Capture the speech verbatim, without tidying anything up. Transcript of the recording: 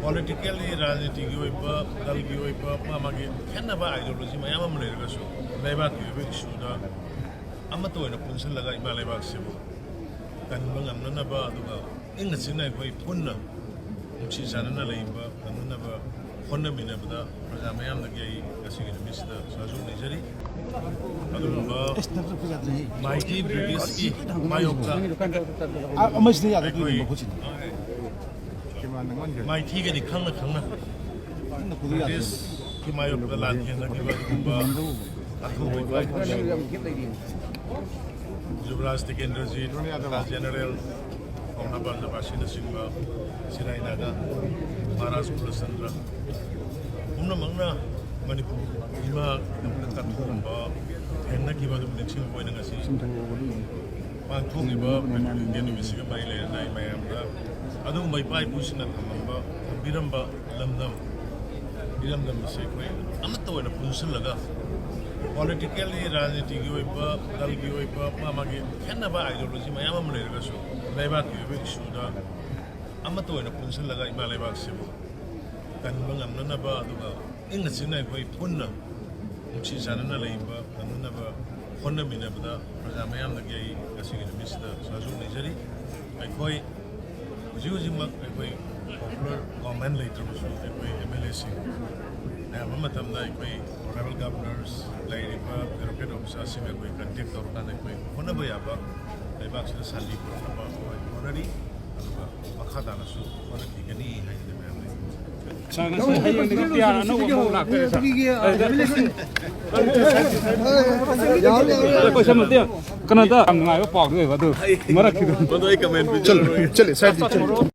Politically, ꯔꯥꯖꯅꯤꯇꯤꯒꯤ ꯑꯣꯏꯕ, ꯗꯜꯒꯤ ꯑꯣꯏꯕ, ꯃꯥ ꯃꯥꯒꯤ ꯈꯦꯠꯅꯕ ꯑꯥꯏꯗꯤꯌꯣꯂꯣꯖꯤ ꯃꯌꯥꯝ ꯑꯃ ꯂꯩꯔꯒꯁꯨ, ꯂꯩꯕꯥꯛꯀꯤ ꯑꯣꯏꯕ ꯏꯁꯨꯗ ꯑꯃꯠꯇ ꯑꯣꯏꯅ ꯄꯨꯟꯁꯤꯜꯂꯒ ꯏꯃꯥ ꯂꯩꯕꯥꯛꯁꯤꯕꯨ ꯀꯟꯕ ꯉꯝꯅꯅꯕ, ꯑꯗꯨꯒ ꯏꯪꯅ ꯆꯤꯛꯅ ꯑꯩꯈꯣꯏ ꯄꯨꯟꯅ ꯅꯨꯡꯁꯤ ꯆꯥꯟꯅꯅ ꯂꯩꯕ ꯉꯝꯅꯅꯕ ꯍꯣꯠꯅꯃꯤꯟꯅꯕꯗ ꯄ꯭ꯔꯖꯥ ꯃꯌꯥꯝꯗꯒꯤ ꯑꯩ ꯉꯁꯤꯒꯤ ꯅꯨꯃꯤꯠꯁꯤꯗ ꯁꯥꯖꯧ ꯅꯤꯖꯔꯤ꯫ ꯑꯗꯨꯒꯨꯝꯕ ꯃꯥꯏꯊꯤ ꯕ꯭ꯔꯤꯇꯤꯁꯀꯤ ꯃꯥꯌꯣꯛꯇ ꯑꯩꯈꯣꯏ ꯃꯥꯏꯊꯤꯒꯗꯤ ꯈꯪꯅ ꯈꯪꯅ ꯕ꯭ꯔꯤꯇꯤꯁꯀꯤ ꯃꯥꯌꯣꯛꯇ ꯂꯥꯟꯊꯦꯡꯅꯈꯤꯕ ꯑꯗꯨꯒꯨꯝꯕ ꯑꯊꯧꯕ ꯏꯄꯥ ꯏꯄꯨꯁꯤꯡ, ꯖꯨꯕꯔꯥꯖ ꯇꯤꯀꯦꯟꯗ꯭ꯔꯖꯤꯠ, ꯖꯦꯅꯔꯦꯜ ꯄꯥꯎꯅꯥ ꯄꯥꯟꯖꯕꯥꯁꯤꯅꯆꯤꯡꯕ, ꯁꯤꯔꯥꯏ ꯅꯥꯒꯥ, ꯃꯍꯥꯔꯥꯖ ꯀꯨꯂꯆꯟꯗ꯭ꯔ, ꯄꯨꯝꯅꯃꯛꯅ ꯃꯅꯤꯄꯨꯔ ꯏꯃꯥꯒꯤꯗꯃꯛꯇ ꯀꯠꯊꯣꯛꯂꯝꯕ, ꯊꯦꯡꯅꯈꯤꯕ ꯑꯗꯨꯕꯨ ꯅꯤꯡꯁꯤꯡꯕ ꯑꯣꯏꯅ ꯉꯁꯤ ꯄꯥꯡꯊꯣꯛꯂꯤꯕ ꯄ꯭ꯔꯤꯊꯤꯕꯤꯒꯤ ꯅꯨꯃꯤꯠꯁꯤꯒ ꯃꯔꯤ ꯂꯩꯅꯅ ꯑꯩ ꯃꯌꯥꯝꯗ ꯑꯗꯨꯒꯨꯝꯕ ꯏꯄꯥ ꯏꯄꯨꯁꯤꯡꯅ ꯊꯝꯂꯝꯕ, ꯊꯝꯕꯤꯔꯝꯕ ꯂꯝꯗꯝ, ꯏꯔꯝꯗꯝ ꯑꯁꯤ ꯑꯩꯈꯣꯏ ꯑꯃꯠꯇ ꯑꯣꯏꯅ ꯄꯨꯟꯁꯤꯜꯂꯒ ꯄꯣꯂꯤꯇꯤꯀꯦꯜꯂꯤ, ꯔꯥꯖꯅꯤꯇꯤꯒꯤ ꯑꯣꯏꯕ, ꯗꯜꯒꯤ ꯑꯣꯏꯕ, ꯃꯥ ꯃꯥꯒꯤ ꯈꯦꯠꯅꯕ ꯑꯥꯏꯗꯤꯌꯣꯂꯣꯖꯤ ꯃꯌꯥꯝ ꯑꯃ ꯂꯩꯔꯒꯁꯨ, ꯂꯩꯕꯥꯛꯀꯤ ꯑꯣꯏꯕ ꯏꯁꯨꯗ ꯑꯃꯠꯇ ꯑꯣꯏꯅ ꯄꯨꯟꯁꯤꯜꯂꯒ ꯏꯃꯥ ꯂꯩꯕꯥꯛꯁꯤꯕꯨ ꯀꯟꯕ ꯉꯝꯅꯅꯕ, ꯑꯗꯨꯒ ꯏꯪꯅ ꯆꯤꯛꯅ ꯑꯩꯈꯣꯏ ꯄꯨꯟꯅ ꯅꯨꯡꯁꯤ ꯆꯥꯟꯅꯅ ꯂꯩꯕ ꯉꯝꯅꯅꯕ ꯍꯣꯠꯅꯃꯤꯟꯅꯕꯗ ꯄ꯭ꯔꯖꯥ ꯃꯌꯥꯝꯗꯒꯤ ꯑꯩ ꯉꯁꯤꯒꯤ ꯅꯨꯃꯤꯠꯁꯤꯗ ꯁꯥꯖꯧ ꯅꯤꯖꯔꯤ꯫ ꯑꯩꯈꯣꯏ ꯍꯧꯖꯤꯛ ꯍꯧꯖꯤꯛꯃꯛ ꯑꯩꯈꯣꯏ ꯄꯣꯄꯨꯂꯔ ꯒꯣꯚꯔꯟꯃꯦꯟ ꯂꯩꯇ꯭ꯔꯕꯁꯨ, ꯑꯩꯈꯣꯏ ꯑꯦꯝ ꯑꯦꯜ ꯑꯦꯁꯤꯡ ꯑꯌꯥꯝꯕ ꯃꯇꯝꯗ ꯑꯩꯈꯣꯏ ꯑꯣꯅꯔꯦꯕꯜ ꯒꯚꯔꯅꯔꯁ, ꯂꯩꯔꯤꯕ ꯕ꯭ꯌꯨꯔꯣꯀ꯭ꯔꯦꯠ ꯑꯣꯐꯤꯁꯥꯔꯁꯤꯡ ꯑꯩꯈꯣꯏ ꯀꯟꯇꯦꯛ ꯇꯧꯔꯀꯥꯟꯗ ꯑꯩꯈꯣꯏ ꯍꯣꯠꯅꯕ ꯌꯥꯕ, ꯂꯩꯕꯥꯛꯁꯤꯗ ꯁꯥꯟꯇꯤ ꯄꯨꯔꯛꯅꯕ ꯑꯩꯈꯣꯏ ꯍꯣꯠꯅꯔꯤ꯫ ꯑꯗꯨꯒ ꯃꯈꯥ ꯇꯥꯅꯁꯨ ꯍꯣꯠꯅꯈꯤꯒꯅꯤ ꯍꯥꯏꯅ ꯃꯌꯥꯝ ꯂꯩ꯫ ꯁꯥꯔ, ꯉꯁꯤ ꯍꯌꯦꯡꯗꯒꯤ ꯄꯤꯌꯥꯔ ꯑꯅꯧꯕ ꯑꯃꯨꯛ ꯂꯥꯛꯇꯣꯏꯔꯦ, ꯁꯥꯔ꯫ ꯑꯦ, ꯑꯩꯈꯣꯏ ꯁꯝꯅꯗꯤ ꯀꯩꯅꯣꯗ ꯌꯥꯝ ꯅꯨꯡꯉꯥꯏꯕ ꯄꯥꯎꯗꯤ ꯑꯣꯏꯕ, ꯑꯗꯨ ꯃꯔꯛꯀꯤꯗꯣ꯫ ꯃꯗꯨ ꯑꯩ ꯀꯃꯦꯟ ꯄꯤꯖꯔꯔꯣꯏꯒꯦ꯫ ꯆꯠꯂꯦ, ꯆꯠꯂꯦ, ꯁꯥꯏꯗ ꯆꯠꯂꯦ꯫